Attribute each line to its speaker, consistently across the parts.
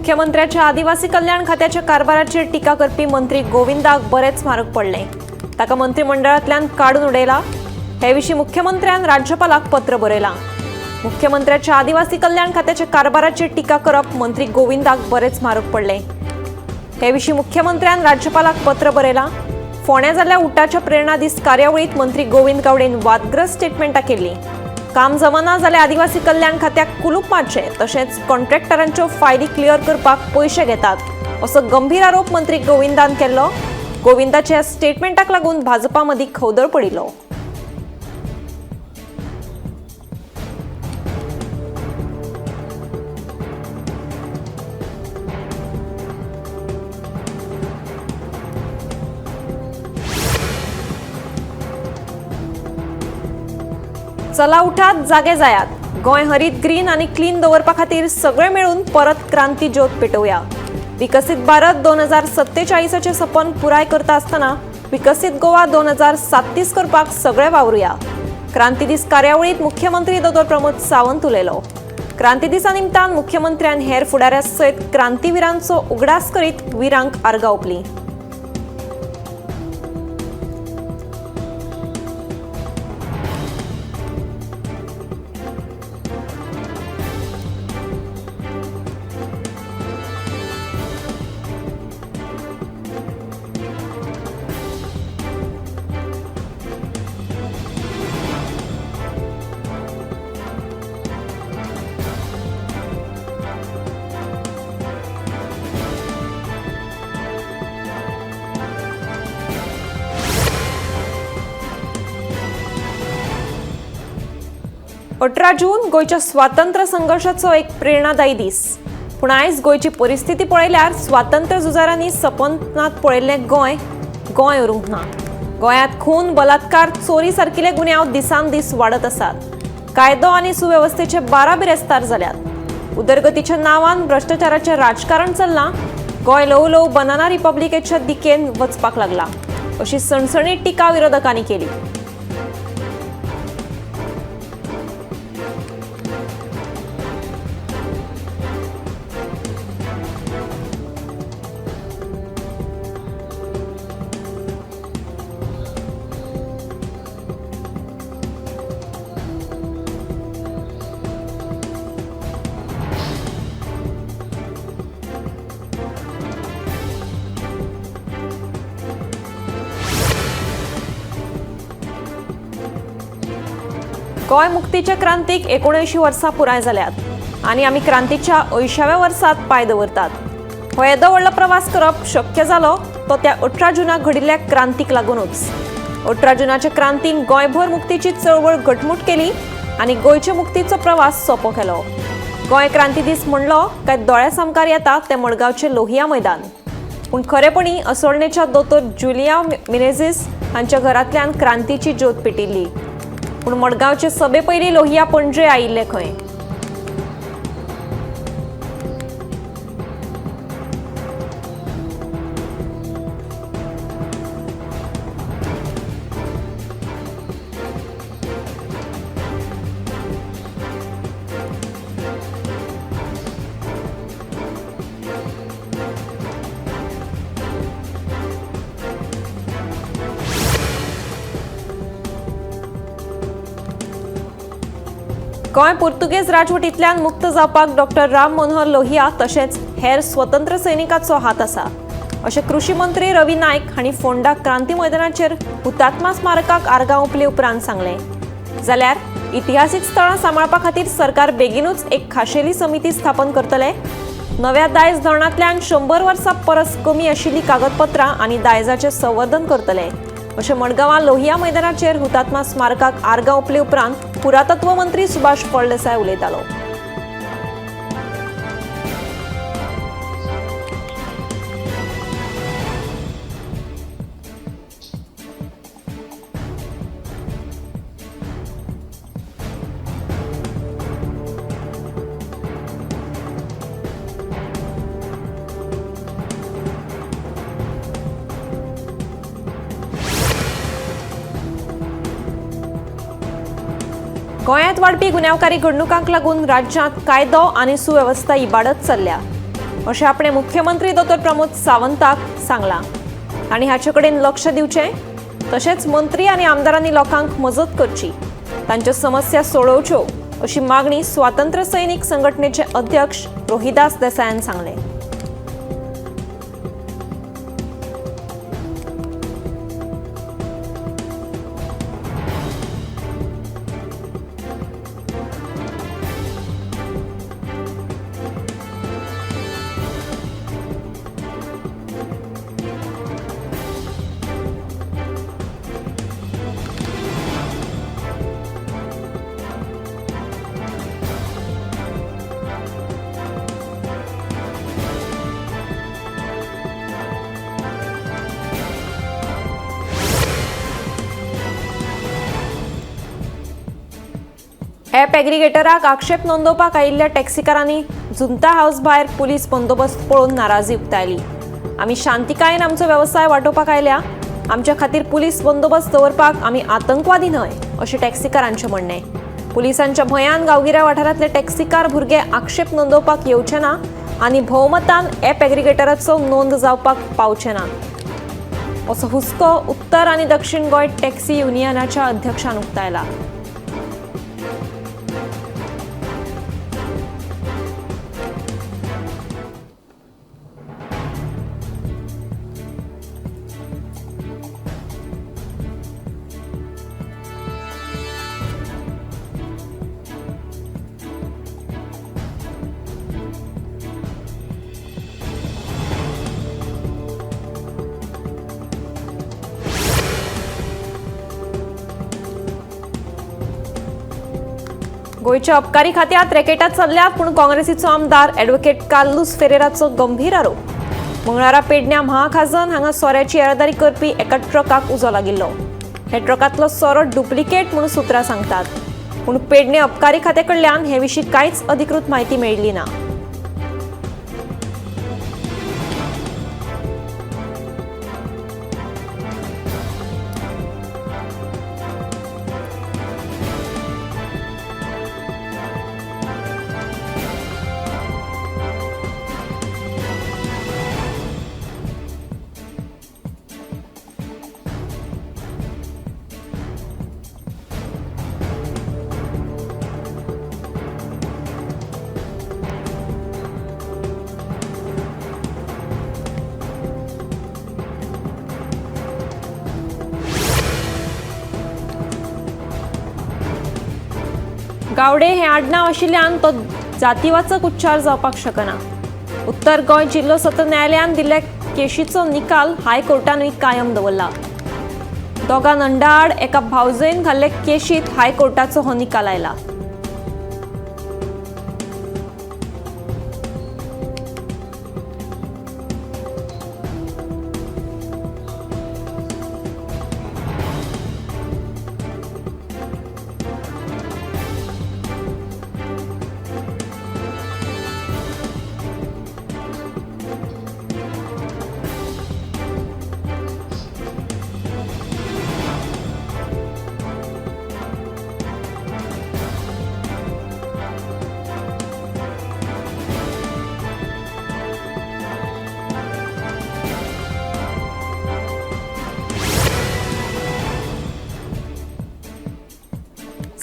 Speaker 1: मुख्यमंत्र्याच्या आदिवासी कल्याण खात्याच्या कारभाराचेर टिका करपी मंत्री गोविंदाक बरेंच म्हारग पडलें. ताका मंत्रिमंडळांतल्यान काडून उडयला. हे विशीं मुख्यमंत्र्यान राज्यपालाक पत्र बरयलां. मुख्यमंत्र्याच्या आदिवासी कल्याण खात्याच्या कारभाराचेर टिका करप मंत्री गोविंदाक बरेंच म्हारग पडलें. हे विशीं मुख्यमंत्र्यान राज्यपालाक पत्र बरयलां. फोंड्या जाल्ल्या उटाच्या प्रेरणा दीस कार्यावळींत मंत्री गोविंद गावडेन वादग्रस्त स्टेटमेंटां केल्लीं. काम जमना जाल्यार आदिवासी कल्याण खात्याक कुलूप मारचें, तशेंच कॉन्ट्रॅक्टरांच्यो फायली क्लियर करपाक पयशे घेतात असो गंभीर आरोप मंत्री गोविंदान केल्लो. गोविंदाच्या स्टेटमेंटाक लागून भाजपा मदीं खवदळ पडिल्लो. चला उठात, जागे जायात. गोंय हरीत, ग्रीन आनी क्लीन दवरपा खातीर सगळे मेळून परत क्रांती ज्योत पेटोवया. विकसीत भारत 2047 सपन पुराय करता आसतना विकसीत गोवा 2037 करपाक सगळे वावरुया. क्रांती दीस कार्यावळींत मुख्यमंत्री दोतोर प्रमोद सावंत उलयलो. क्रांती दिसा निमतान मुख्यमंत्र्यान हेर फुडाऱ्यां सयत क्रांतीविरांचो उगडास करीत विरांक आर्गां ओंपलीं. अठरा जून गोंयच्या स्वातंत्र्य संघर्शाचो एक प्रेरणादायी दीस. पूण आयज गोंयची परिस्थिती पळयल्यार स्वातंत्र्य झुजाऱ्यांनी सपनांत पळयल्लें गोंय गोंय उरूंक ना. गोंयांत खून, बलात्कार, चोरी सारकिले गुन्यांव दिसान दीस वाडत आसात. कायदो आनी सुवेवस्थेचे 12 बिरेस्तार जाल्यात. उदरगतीच्या नांवान भ्रश्टाचाराचें राजकारण चल्लां. गोंय ल्हवू ल्हवू बनाना रिपब्लिकेच्या दिकेन वचपाक लागला अशी सणसणीत टिका विरोधकांनी केली. गोंय मुक्तीच्या क्रांतीक 79 वर्सां पुराय जाल्यात आनी आमी क्रांतीच्या 80व्या वर्सांत पांय दवरतात. हो येदो व्हडलो प्रवास करप शक्य जालो तो त्या 18 जुनाक घडिल्ल्या क्रांतीक लागूनच. 18 जुनाच्या क्रांतीन गोंयभर मुक्तीची चळवळ घटमूट केली आनी गोंयच्या मुक्तीचो प्रवास सोंपो केलो. गोंय क्रांती दीस म्हणलो काय दोळ्या सामकार येता तें मडगांवचें लोहिया मैदान. पूण खरेपणी असोळणेच्या दोतोर जुलिया मिनेझीस हांच्या घरांतल्यान क्रांतीची ज्योत पेटिल्ली. पूण मडगांवचे सभे पयलीं लोहिया पणजे आयिल्ले खंय. गोंय पुर्तुगेज राजवटींतल्यान मुक्त जावपाक डॉक्टर राम मनोहर लोहिया तशेंच हेर स्वतंत्र सैनिकाचो हात आसा अशें कृषी मंत्री रवी नायक हांणी फोंडा क्रांती मैदानाचेर हुतात्मा स्मारकाक आर्गां ओंपले उपरांत सांगलें. जाल्यार इतिहासीक स्थळां सांबाळपा खातीर सरकार बेगीनूच एक खाशेली समिती स्थापन करतले. नव्या दायज धोरणांतल्यान 100 वर्सां परस कमी आशिल्लीं कागदपत्रां आनी दायजाचें संवर्धन करतले अशें मडगांवां लोहिया मैदानाचेर हुतात्मा स्मारकाक आर्गां ओंपले उपरांत पुरातत्व मंत्री सुभाष फळदेसाय उलयतालो. गोंयांत वाडपी गुन्यांवकारी घडणुकांक लागून राज्यांत कायदो आनी सुवेवस्था इबाडत चल्ल्या. अशें आपणें मुख्यमंत्री दोतोर प्रमोद सावंताक सांगलां आनी हाचे कडेन लक्ष दिवचें, तशेंच मंत्री आनी आमदारांनी लोकांक मजत करची, तांच्यो समस्या सोडोवच्यो अशी मागणी स्वातंत्र्य सैनिक संघटनेचे अध्यक्ष रोहिदास देसायान सांगलें। ॲप एग्रीगेटराक आक्षेप नोंदोवपाक आयिल्ल्या टॅक्सीकारांनी जुंता हावस भायर पुलीस बंदोबस्त पळोवन नाराजी उक्तायली। आमी शांतिकायेन आमचो वेवसाय वाटोवपाक आयल्या, आमच्या खातीर पुलीस बंदोबस्त दवरपाक आमी आतंकवादी न्हय अशें टॅक्सीकारांचें म्हणणें। पुलिसांच्या भंयान गांवगिऱ्या वाठारांतले टॅक्सीकार भुरगे आक्षेप नोंदोवपाक येवचे ना आनी भोवमतान ॲप एग्रीगेटराचो नोंद जावपाक पावचे ना असो हुस्को उत्तर आनी दक्षिण गोंय टॅक्सी युनियनाच्या अध्यक्षान उक्तायला। गोंयच्या अबकारी खात्यात रॅकेटां चल्ल्यात, पूण काँग्रेसीचो आमदार ॲडव्होकेट कार्लुस फेरेराचो गंभीर आरोप। मंगळारा पेडण्या महाखाजन हांगा सोऱ्याची येरादारी करपी एका ट्रकाक उजो लागिल्लो। हे ट्रकांतलो सोरो डुप्लिकेट म्हणून सुत्रां सांगतात, पूण पेडणे अबकारी खात्या कडल्यान हे विशीं कांयच अधिकृत म्हायती मेळ्ळी ना। गावडे हे आडनांव आशिल्ल्यान तो जातीवाचक उच्चार जावपाक शकना। उत्तर गोंय जिल्लो सत्र न्यायालयान दिल्ल्या केशीचो निकाल हायकोर्टानूय कायम दवरला। दोगां नंडाआड एका भावजयेन घाल्ले केशीत हायकोर्टाचो हो निकाल आयला।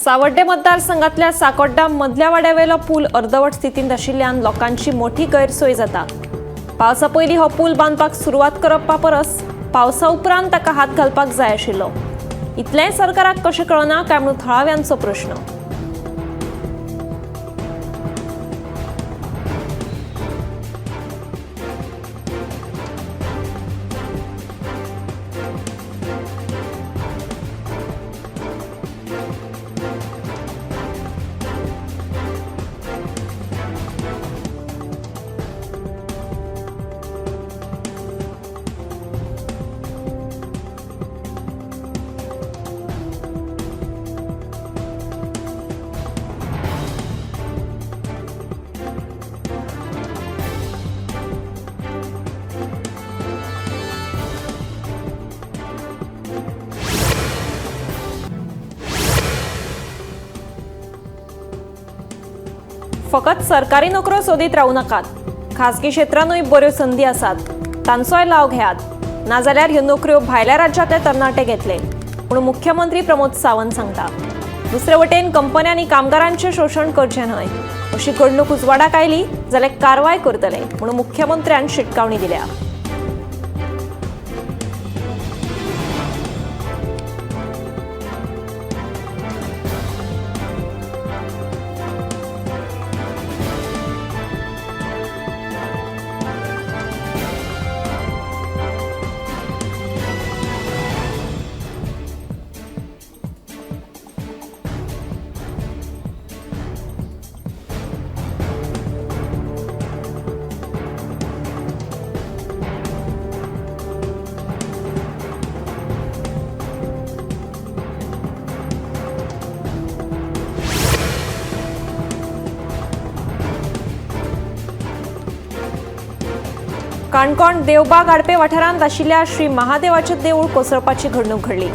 Speaker 1: सावड्डे मतदारसंघातल्या साकोड्डा मदल्या वाड्यावेलो पूल अर्दवट स्थितींत आशिल्ल्यान लोकांची मोठी गैरसोय जाता। पावसा पयलीं हो पूल बांदपाक सुरवात करपा परस पावसा उपरांत ताका हात घालपाक जाय आशिल्लो। इतलेंय सरकाराक कशें कळना काय म्हणून थळाव्यांचो प्रश्न। फकत सरकारी नोकऱ्यो सोदीत रावू नाकात, खाजगी क्षेत्रांतूय बऱ्यो संदी आसात, तांचोय लाव घेयात, नाजाल्यार ह्यो नोकऱ्यो भायल्या राज्यांतले तरणाटे घेतले म्हूण मुख्यमंत्री प्रमोद सावंत सांगता। दुसरे वटेन कंपन्यांनी कामगारांचें शोशण करचें न्हय अशी घडणूक उजवाडाक आयली जाल्यार कारवाय करतले म्हूण मुख्यमंत्र्यान शिटकावणी दिल्या। काणकोण देवबाग आडपे वाठारांत आशिल्ल्या श्री महादेवाचें देवूळ कोसळपाची घडणूक घडली।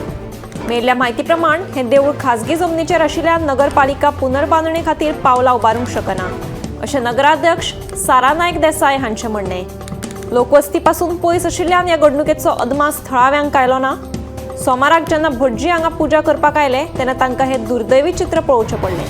Speaker 1: मेळिल्ल्या म्हायती प्रमाण हें देवूळ खाजगी जमनीचेर आशिल्ल्यान नगरपालिका पुनर्बांदणी खातीर पावलां उबारूंक शकना अशें नगराध्यक्ष सारा नायक देसाय हांचें म्हणणें। लोकवस्ती पासून पयस आशिल्ल्यान ह्या घडणुकेचो अदमास थळाव्यांक आयलो ना। सोमाराक जेन्ना भटजी हांगा पुजा करपाक आयले तेन्ना तांकां हें दुर्दैवी चित्र पळोवचें पडलें।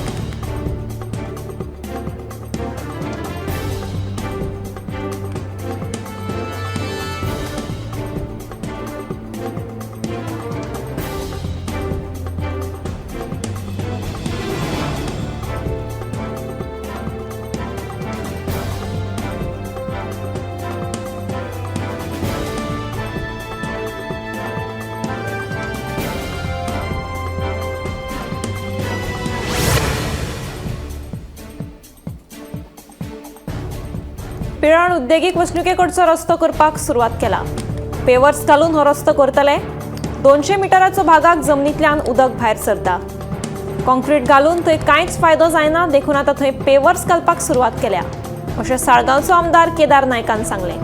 Speaker 1: पिळर्ण उद्देगीक वसणुकेकडचो रस्तो करपाक सुरवात केला। पेवर्स घालून हो रस्तो करतले। 200 मिटराचो भागाक जमनींतल्यान उदक भायर सरता। कॉन्क्रीट घालून थंय कांयच फायदो जायना देखून आतां थंय पेवर्स घालपाक सुरवात केल्या अशें साळगांवचो आमदार केदार नायकान सांगलें।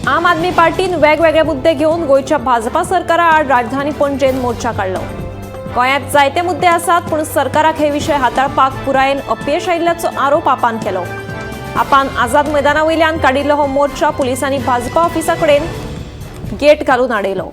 Speaker 1: आम आदमी पार्टीन वेगवेगळे मुद्दे घेवन गोंयच्या भाजपा सरकारा आड राजधानी पणजेन मोर्चा काडलो। गोंयांत जायते मुद्दे आसात पूण सरकाराक हे विशय हाताळपाक पुरायेन अपयश आयिल्ल्याचो आरोप आपान केलो। आपान आझाद मैदाना वयल्यान काडिल्लो हो मोर्चा पुलिसांनी भाजपा ऑफिसा कडेन गेट घालून आडयलो।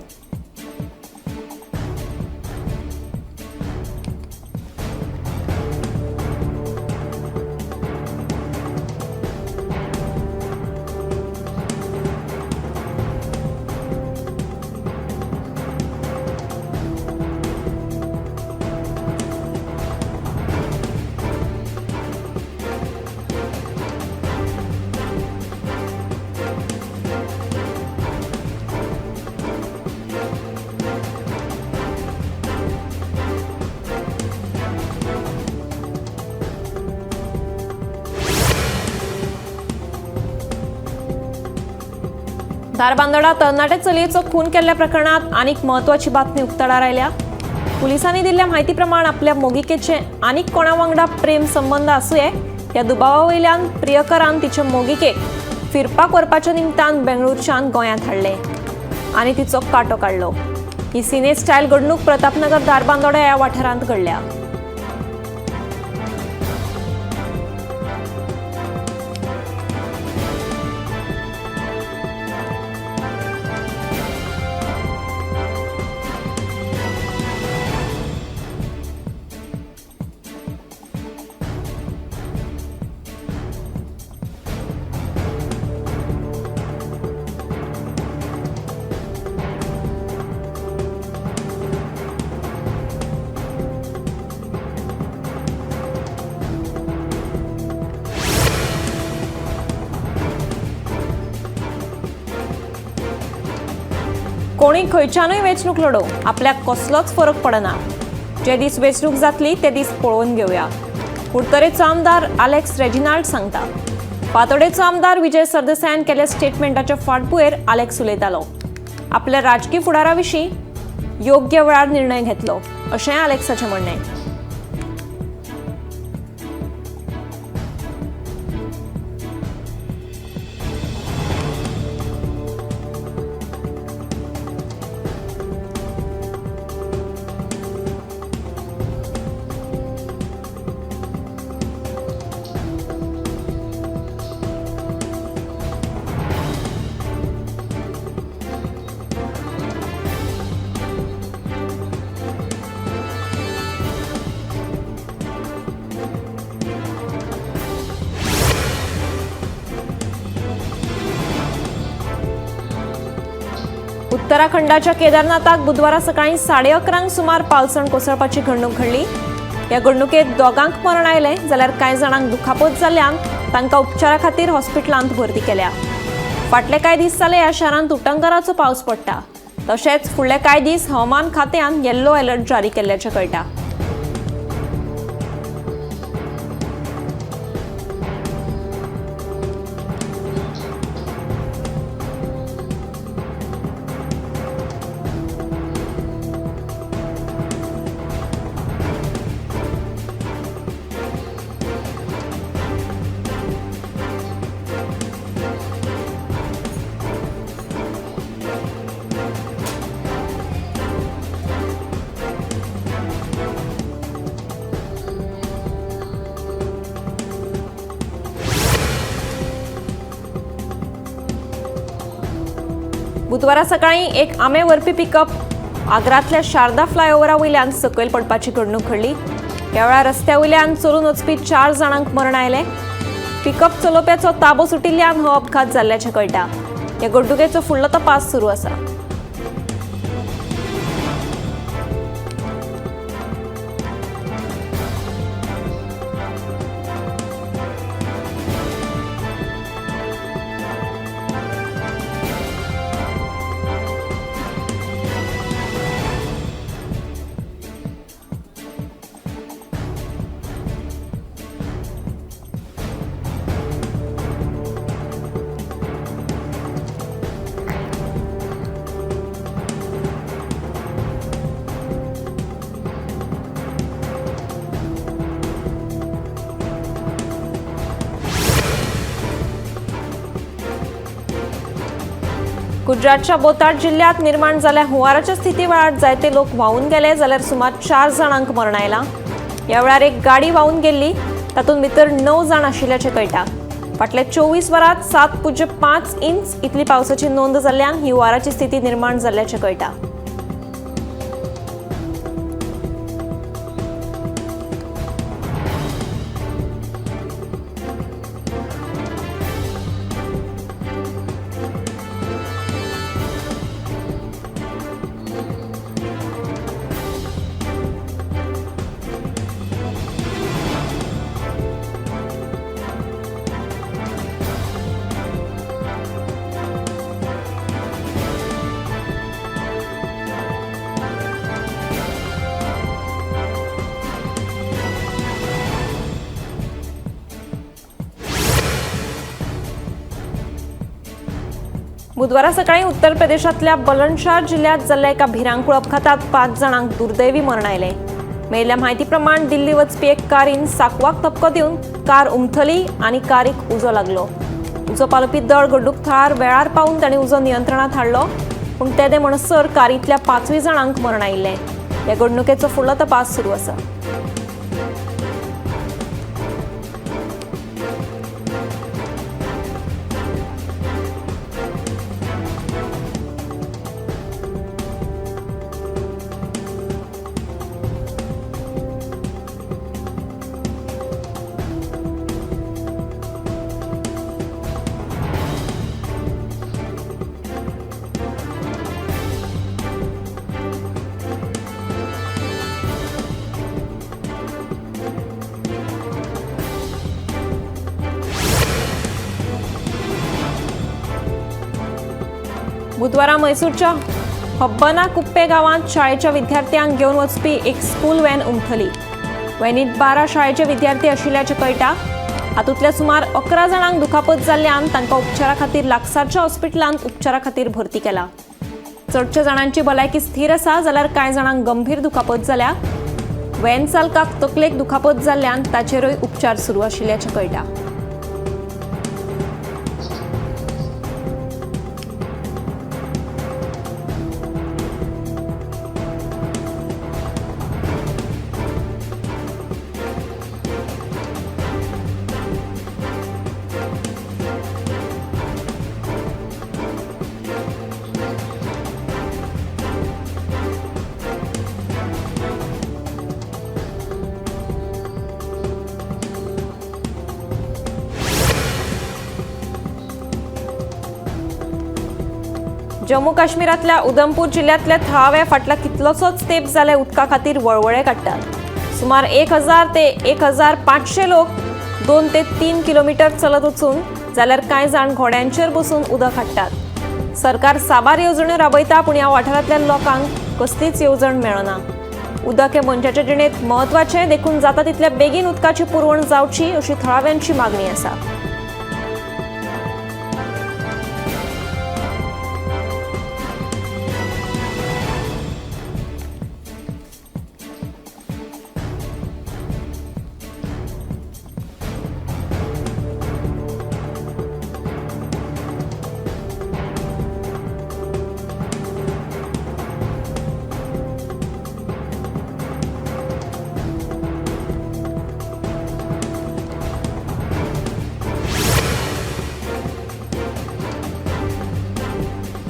Speaker 1: धारबांदोडा तरणाटे चलयेचो खून केल्ल्या प्रकरणात आनीक म्हत्वाची बातमी उक्ताडार आयल्या। पुलिसांनी दिल्ल्या म्हायती प्रमाण आपल्या मोगिकेचे आनीक कोणा वांगडा प्रेम संबंद आसुये ह्या दुबावा वयल्यान प्रियकरान तिचे मोगिकेक फिरपाक व्हरपाच्या निमतान बेंगळूरच्यान गोंयांत हाडले आनी तिचो कांटो काडलो। ही सिने स्टायल घडणूक प्रतापनगर धारबांदोडा ह्या वाठारांत घडल्या। कोणूय खंयच्यानूय वेंचणूक लडोवं, आपल्याक कसलोच फरक पडना. जे दीस वेंचणूक जातली ते दीस पळोवन घेवया. कुडतरेचो आमदार आलेक्स रेजिनाल्ड सांगता. फातोडेचो आमदार विजय सरदेसायान केल्ल्या स्टेटमेंटाच्या फाटभुंयेर आलेक्स उलयतालो. आपल्या राजकी फुडारा विशीं योग्य वेळार निर्णय घेतलो अशें आलेक्साचें म्हणणें. उत्तराखंडाच्या केदारनाथाक बुधवारा सकाळी 11:30 सुमार पालसण कोसळपाची घडणूक घडली. ह्या घडणुकेत दोगांक मरण आयलें जाल्यार कांय जाणांक दुखापत जाल्ल्यान तांकां उपचारा खातीर हॉस्पिटलांत भरती केल्या. फाटले कांय दीस जाले ह्या शारांत उटंगाराचो पावस पडटा. तशेंच फुडले कांय दीस हवामान खात्यान येल्लो अलर्ट जारी केल्ल्याचें कळटा. बुधवारा सकाळी एक आंबे व्हरपी पिकअप आग्रांतल्या शारदा फ्लायओव्हरा वयल्यान सकयल पडपाची घडणूक घडली. ह्या वेळार रस्त्या वयल्यान चलून वचपी 4 जाणांक मरण आयलें. पिकअप चलोवप्याचो ताबो सुटिल्ल्यान हो अपघात जाल्ल्याचें कळटा. ह्या घडणुकेचो फुडलो तपास सुरू आसा. गुजरातच्या बोताड जिल्ह्यात निर्माण जाल्ल्या हुंवाराच्या स्थिती वेळार जायते लोक व्हांवून गेले जाल्यार सुमार 4 जाणांक मरण आयलां. ह्या वेळार एक गाडी व्हांवून गेल्ली, तातूंत भितर 9 जाण आशिल्ल्याचें कळटा. फाटल्या 24 वरांत 7.5 इंच इतली पावसाची नोंद जाल्ल्यान ही हुंवाराची स्थिती निर्माण जाल्ल्याचें कळटा. बुधवारा सकाळी उत्तर प्रदेशातल्या बुलंदशहर जिल्ह्यात जाल्ल्या एका भिरांकूळ अपघातात 5 जाणांक दुर्दैवी मरण आयलें. मेळिल्ल्या म्हायती प्रमाण दिल्ली वचपी एक कारीन साकवाक धपको दिवन कार उमथली आनी कारीक उजो लागलो. उजो पालोवपी दळ घडणूक थळार वेळार पावून तांणी उजो नियंत्रणांत हाडलो, पूण तेदे म्हणसर कारींतल्या 5 जाणांक मरण आयिल्लें. ह्या घडणुकेचो फुडलो तपास सुरू आसा. बुधवारा म्हैसूरच्या हब्बना कुप्पे गांवांत शाळेच्या विद्यार्थ्यांक घेवन वचपी एक स्कूल व्हॅन उमथली. व्हॅनीत 12 शाळेचे विद्यार्थी आशिल्ल्याचें कळटा. हातूंतल्या सुमार 11 जाणांक दुखापत जाल्ल्यान तांकां उपचारा खातीर लागसारच्या हॉस्पिटलांत उपचारा खातीर भरती केला. चडशा जाणांची भलायकी स्थीर आसा, जाल्यार कांय जाणांक गंभीर दुखापत जाल्या. व्हॅन चालकाक तकलेक दुखापत जाल्ल्यान ताचेरूय उपचार सुरू आशिल्ल्याचें कळटा. जम्मू काश्मीरांतल्या उधमपूर जिल्ल्यांतल्या थळावे फाटल्या कितलोसोच तेंप जाले उदका खातीर वळवळे काडटात. सुमार 1000 ते 1500 लोक 2 ते 3 किलोमिटर चलत वचून जाल्यार कांय जाण घोड्यांचेर बसून उदक हाडटात. सरकार साबार येवजण्यो राबयता, पूण ह्या वाठारांतल्या लोकांक कसलीच येवजण मेळना. उदक हें मनशाच्या जिणेंत म्हत्वाचें, देखून जाता तितल्या बेगीन उदकाची पुरवण जावची अशी थळाव्यांची मागणी आसा.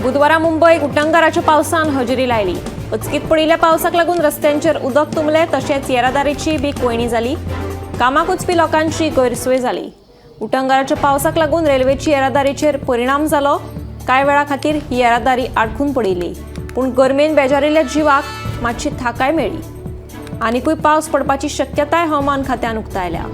Speaker 1: बुधवारा मुंबय उटंगाराच्या पावसान हजेरी लायली. अचकीत पडिल्ल्या पावसाक लागून रस्त्यांचेर उदक तुंबलें, तशेंच येरादारीची बी कोयणी जाली. कामाक वचपी लोकांची गैरसोय जाली. उटंगाराच्या पावसाक लागून रेल्वेची येरादारीचेर परिणाम जालो. कांय वेळा खातीर ही येरादारी आडखून पडिल्ली, पूण गरमेन बेजारिल्ल्या जिवाक मातशी थाकाय मेळ्ळी. आनिकूय पावस पडपाची शक्यताय हवामान खात्यान उक्तायल्या.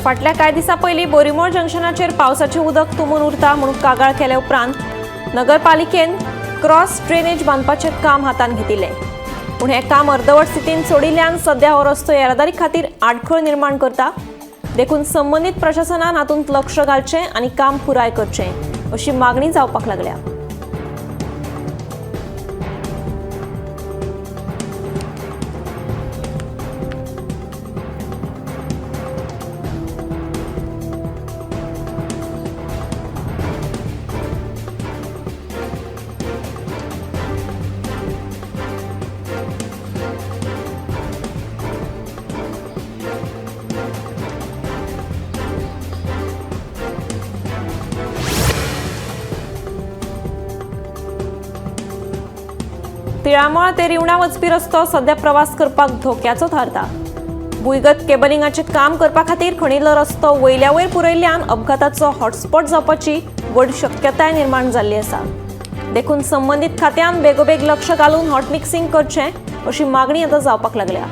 Speaker 1: फाटल्या कांय दिसां पयलीं बोरीमोळ जंक्शनाचेर पावसाचें उदक तुंबून उरता म्हणून कागाळ केल्या उपरांत नगरपालिकेन क्रॉस ड्रेनेज बांदपाचें काम हातांत घेतिल्लें. पूण हें काम अर्दवट स्थितीन सोडिल्ल्यान सद्या हो रस्तो येरादारी खातीर आडखळ निर्माण करता. देखून संबंदीत प्रशासनान हातूंत लक्ष घालचें आनी काम पुराय करचें अशी मागणी जावपाक लागल्या. तिळामळ ते रिवणा वचपी रस्तो सध्या प्रवास करपाक धोक्याचो थारता. भुंयगत केबलिंगाचें काम करपा खातीर खणिल्लो रस्तो वयल्या वयर पुरयल्ल्यान अपघाताचो हॉटस्पॉट जावपाची व्हड शक्यताय निर्माण जाल्ली आसा. देखून संबंदीत खात्यान बेगोबेग लक्ष घालून हॉट मिक्सिंग करचें अशी मागणी आतां जावपाक लागल्या.